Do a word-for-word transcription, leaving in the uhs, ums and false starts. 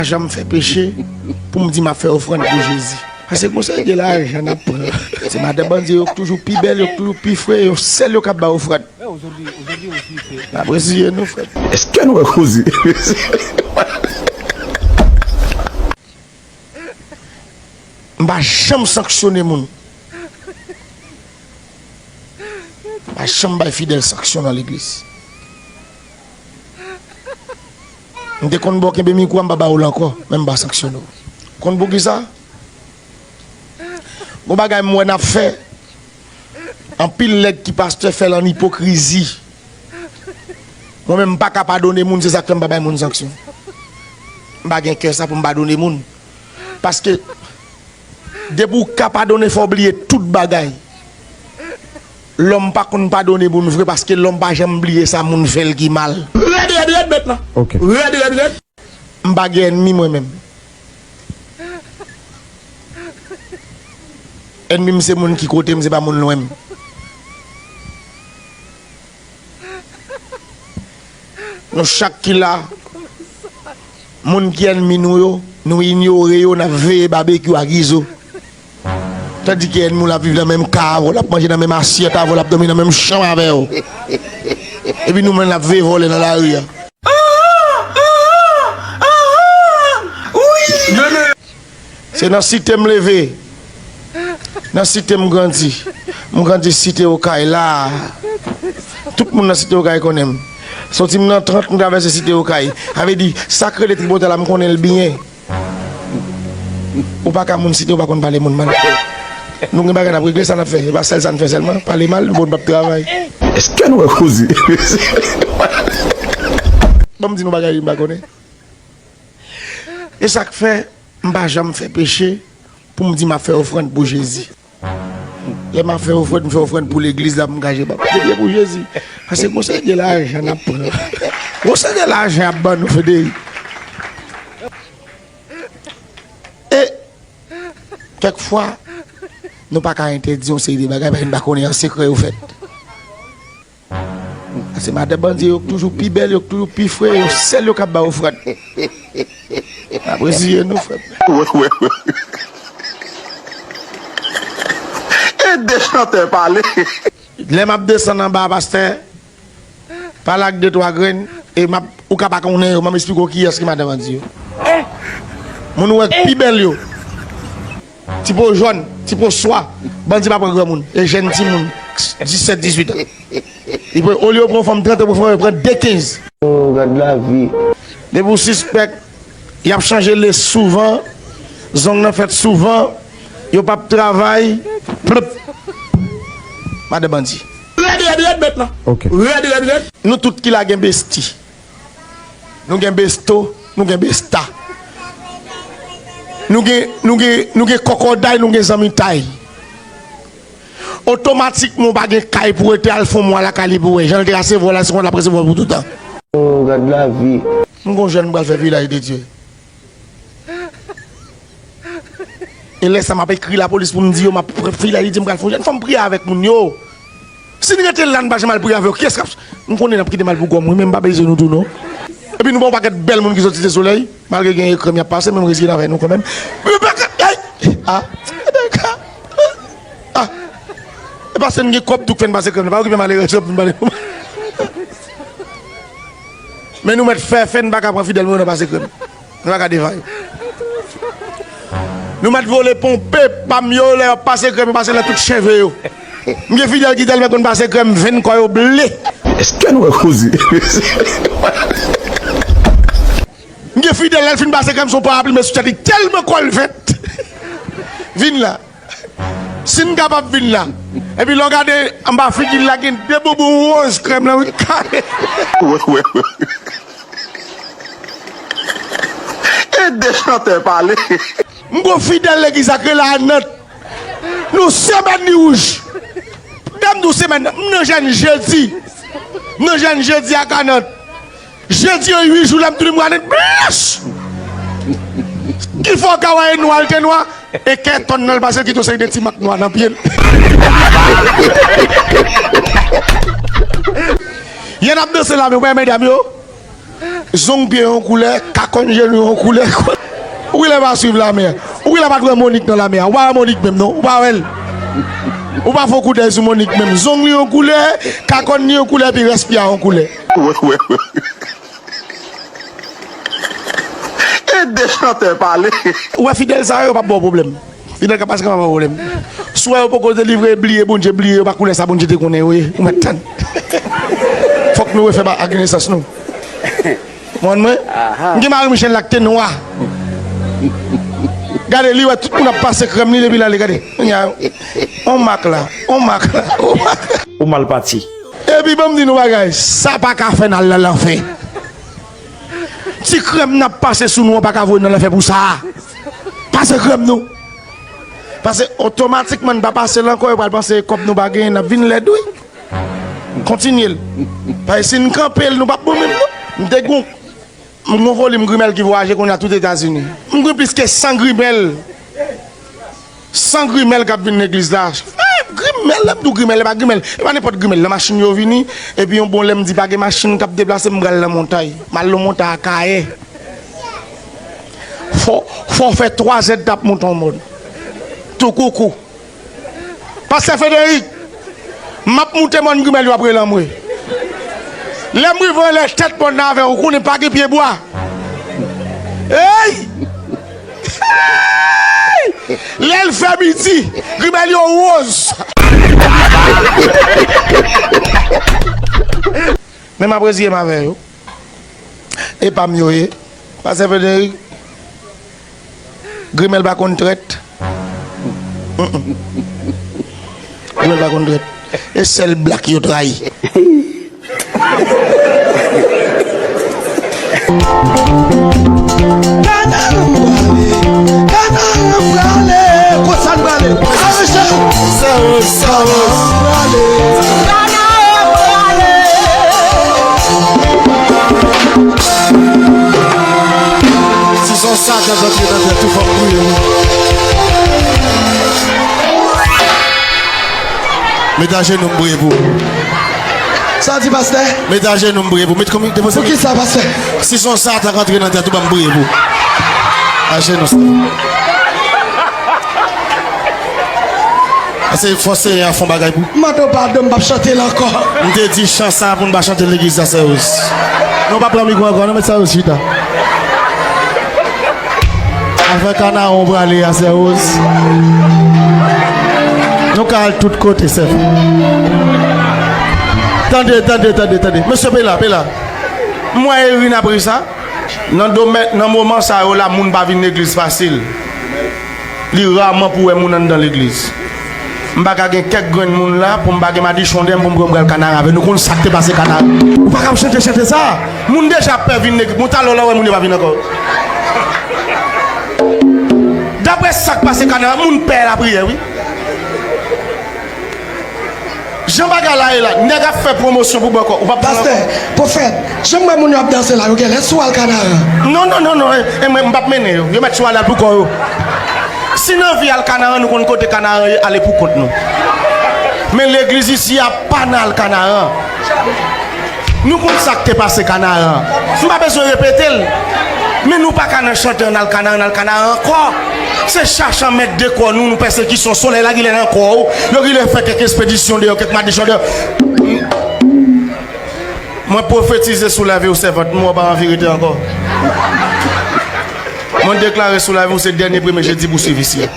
Janm fè peche pou m di m ap fè ofrann pou Jezi. Paske gon seri de lajan n ap pran. Se madan bandi yo k toujou pi bèl, yo k toujou pi fre, yo sèl yo k ap bay ofrann. N ap reziye nou, frè. Èske nou wè koze? M pa janm sanksyone moun. M pa janm bay fidèl sanksyon nan legliz. M te konn ba w kenbe mikwo a, m pa ba w l ankò, men m pa sanksyone w. Konn poukisa? Gon bagay m wè n ap fè, anpil nèg ki pastè fè l an ipokrizi. Mwen menm, m pa ka padone moun, se sa k fè m pa bay moun sanksyon. M pa gen kè sa pou m padone moun. Paske depi w ka padone, fò w bliye tout bagay. Lòm pa konn padone moun vre, paske lòm pa janm bliye sa moun fè l ki mal. Rèd, rèd, rèd, mèt la. Ok. Rèd, rèd, rèd. M pa gen ènmi mwen menm. Ènmi m se moun ki kote m, se pa moun lwen m. Nou chak ki la, moun ki ènmi nou yo, nou inyore yo, n ap veye Babekyou ak Izo. Tandike ènmi w la ap viv nan menm kay avè w, l ap manje nan menm asyèt avè w, l ap dòmi nan menm chanm avè w. Epi nou menm n ap veye vòlè nan lari a. Se nan Site m leve. Nan Site m grandi. M grandi Site Okay la. Tout moun nan Site Okay konnen m. Soti m nan trant, m travèse Site Okay. Sa vle di, sa k rele Tripotay la, m konnen l byen. Ou pa ka moun Site, ou pa konn pale moun mal. Nou gen bagay n ap regle, sa n ap fè. E pa sèl sa n fè sèlman, pale mal, bon, n p ap travay. Èske nou wè koze? Ban m di nou bagay m pa konnen. E sa k fè m pa janm fè peche pou m di m ap fè ofrann pou Jezi. Lè m ap fè ofrann, m fè ofrann pou legliz la, pou m ka je pa priye pou Jezi. Paske gon seri de lajan n ap pran. Gon seri de lajan y ap ban nou, Federic. E kèk fwa, nou pa ka entèdi yon seri de bagay, paske n pa konnen an sekrè yo fèt. Paske madan bandi yo k toujou pi bèl, yo k toujou pi fre, yo sèl yo k ap bay ofrann. N ap reziye nou, frè m. Ede chantè pale. Lè m ap desann anba a, pastè, pale ak de twa grenn, e m ap, ou ka pa konnen yo, m ap esplike w kiyès ki madan bandi yo. Moun ou wè k pi bèl yo. Ti po jòn, ti po swa, bandi pa pran granmoun, e jèn timoun, disèt, dizuit an. Li pran, olye yo pran fanm trant an, pran fanm, yo pran de kenz. Oh, gad lavi. Depi w sispèk, y ap chanje lès souvan, zong nan fèt souvan, yo p ap travay, plop. Madan bandi. Rèd, rèd, rèd, mèt la. Ok. Rèd, rèd, rèd. Nou tout ki la gen besti. Nou gen besto, nou gen besta. Nou gen, nou gen, nou gen kòkòday, nou gen zanmitay. Otomatikman, ou pa gen kay pou rete, al fè yon mwa lakay li pou wè. Jan l te resevwa w la, se konsa l ap resevwa w pou toutan. Oh, gad lavi. M gon jèn m pral fè Vilaj de Dye. E lè sa m ap ekri lapolis pou m di yo, m ap fè Vilaj de Dye, m pral fè yon jèn. Fò m priye avèk moun yo. Si n rete la, n pa janm al priye avè yo, kiyès k ap, m konnen n ap kite m al pou kò m, wi, men m pa bezwen nou tou, non. Epi nou pa yon pakèt bèl moun ki soti Se Solèy, malgre gen ekrèm y ap pase, men m riske nan avè nou kanmenm. Men pa ka, ay, a, a, e paske n gen kòb tou k fè n pase krèm nan, pa okipe malerèz yo pou n pale. Men nou mèt fè, fè n pa ka pran fidèl nou nan pase krèm. Nou pa ka devan yo. Nou mèt vole ponpe pa m yo, lè y ap pase krèm, yo pase nan tout cheve yo. M gen fidèl ki tèlman konn pase krèm, venn kò yo ble. Èske nou wè koze? M gen fidèl, lè l fin pase krèm, se yon parapli, men sou tèt li, tèlman kò l vèt. Vin la. Si n kapab vin la. Epi lè w gade anba figi l la, gen de boubou woz krèm nan, wi, kare. Wè, wè, wè. Ede chantè pale. M gon fidèl legliz ak rele a Nant. Nou semèn li wouj. Dam di w semèn nan, m nan jèn jedi. M nan jèn jedi ak a Nant. Jedi an uit jou la, m tounen m gade blanch. Ki fè w ka wè e nwa l te nwa, e kè tòn nan l pase l kite yon seri de ti mak nwa nan pye l. Yè n ap danse la, men w wè medam yo. Zong pye yon koulè, kakòn jenou yon koulè. Ou genlè pa swiv lame a. Ou genlè pa t wè Monik nan lame a. Ou pa wè Monik menm non. Ou pa wè l. Ou pa fè koudèy sou Monik menm. Zong li yon koulè, kakòn li yon koulè, epi rès pye a yon koulè. Wè, wè, wè. E de chantè pale. Ou wè fidèl sa yo, yo p ap ba w pwoblèm. Fidèl k ap pase kòman pa pwoblèm. Si w wè yo poko delivre, bliye Bondye, bliye yo pa koulè sa Bondye te konnen yo ye. Ou mèt tann. Fòk nou refè ba ak nesans nou. Mwen, mwen, m gen mari Michel la ki te nwa. Gade, li wè tout moun ap pase krèm li depi l ale, gade. Kounye a, on mak la, on mak la, on mak la. Ou mal pati. Epi ban m di nou bagay, sa pa ka fè n al nan lanfè. Ti krèm n ap pase sou nou an pa ka voye n nan lanfè pou sa. Pase krèm nou. Paske otomatikman n pa pase l ankò, yo pral panse kòb nou pa genyen, n ap vin lèd wi. Kontinye l. Paske si n kanpe l, nou p ap bon menm non. M te gon, m gon volim grimèl ki vwayaje kounye a tout Etazini. M gen plis ke san grimèl. San grimèl k ap vin legliz la. Eh, grimèl, lè m di w grimèl, e pa grimèl. E pa nenpòt grimèl. Nan machin yo vini, epi yon bon lè m di pa gen machin k ap deplase, m pral nan montay. M al nan montay Akayè. Fò, fò w fè twa zèdtan pou w monte yon mòn. Tou koukou. Pastè Frederic, m ap moute mòn grimèl yo ap rele anmwe. Lè m rive anlè tèt mòn nan avè w, ou konnen pa gen pyebwa. Ey! Lè l fè midi, grimèl yo woz. Men m ap reziye m avè yo. E pa m yo ye. Pastè Frederic, grimèl pa konn trèt. Mm-mm. Grimèl pa konn trèt. E sèl blak yo trayi. Kanaran prale, kanaran prale, konsa n prale. Sa yo, sa yo, sa yo. Kanaran prale. Si son sa k ap rantre nan tèt ou, fòk priye wi. Met ajenou m priye pou ou. Sa w di, pastè? Met ajenou m priye pou ou. Met kòm depoze. Pou ki sa, pastè? Si son sa ta rantre nan tèt ou, ban m priye pou ou. Ajenou sa. Ase fò Senyè a fè yon bagay pou. M mande w padon, m p ap chante l ankò. M te di chan sa pou n pa chante legliz la, sè Rose. Non, pa pran mikwo ankò, non, met sè Rose chita. Afè kanaran w prale a, sè Rose. Nou ka al tout kote, sè. Tande, tande, tande, tande. Mesye, pe la, pe la. M wè Erin ap ri sa. Nan domèn, nan moman sa yo la, moun pa vin legliz fasil. Li raman pou wè moun anndan legliz. M pa ka gen kèk grenn moun la pou m pa gen madichon dèyè m pou m pran pral Kanaran avè nou. Konn sa k te pase Kanaran. Ou pa ka ap chante chante sa. Moun deja ap pè vin legliz. Moun talè w la wè moun yo pa vin ankò. Daprè sa k pase Kanaran, moun pè lapriyè wi. Jan bagay la ye la, nèg ap fè pwomosyon pou bòkò. Ou p ap pran. Pastè, pwofèt, jan m wè moun yo ap danse la, yo genlè sou al Kanaran. Non, non, non, non, e, e mwen, m p ap mennen yo. Yo mèt sou al, al pou kò yo. Si n anvi al Kanaran, nou konn kote Kanaran ye, ale pou kont nou. Men legliz isi a pa nan al Kanaran. Nou konn sa k te pase Kanaran. M pa bezwen repete l. Men nou pa ka nan chante ann al Kanaran, ann al Kanaran ankò. Se chache an mèt de kò nou, nou pèsekisyon, solèy la genlè nan kò w. Yo genlè fè kèk espedisyon deyò, kèk madichon deyò. Mwen pwofetize sou lavi w, sèvant mwen, w pa anvi rete ankò. Mwen deklare sou lavi w, se dènye premye jedi pou w swiv isi a.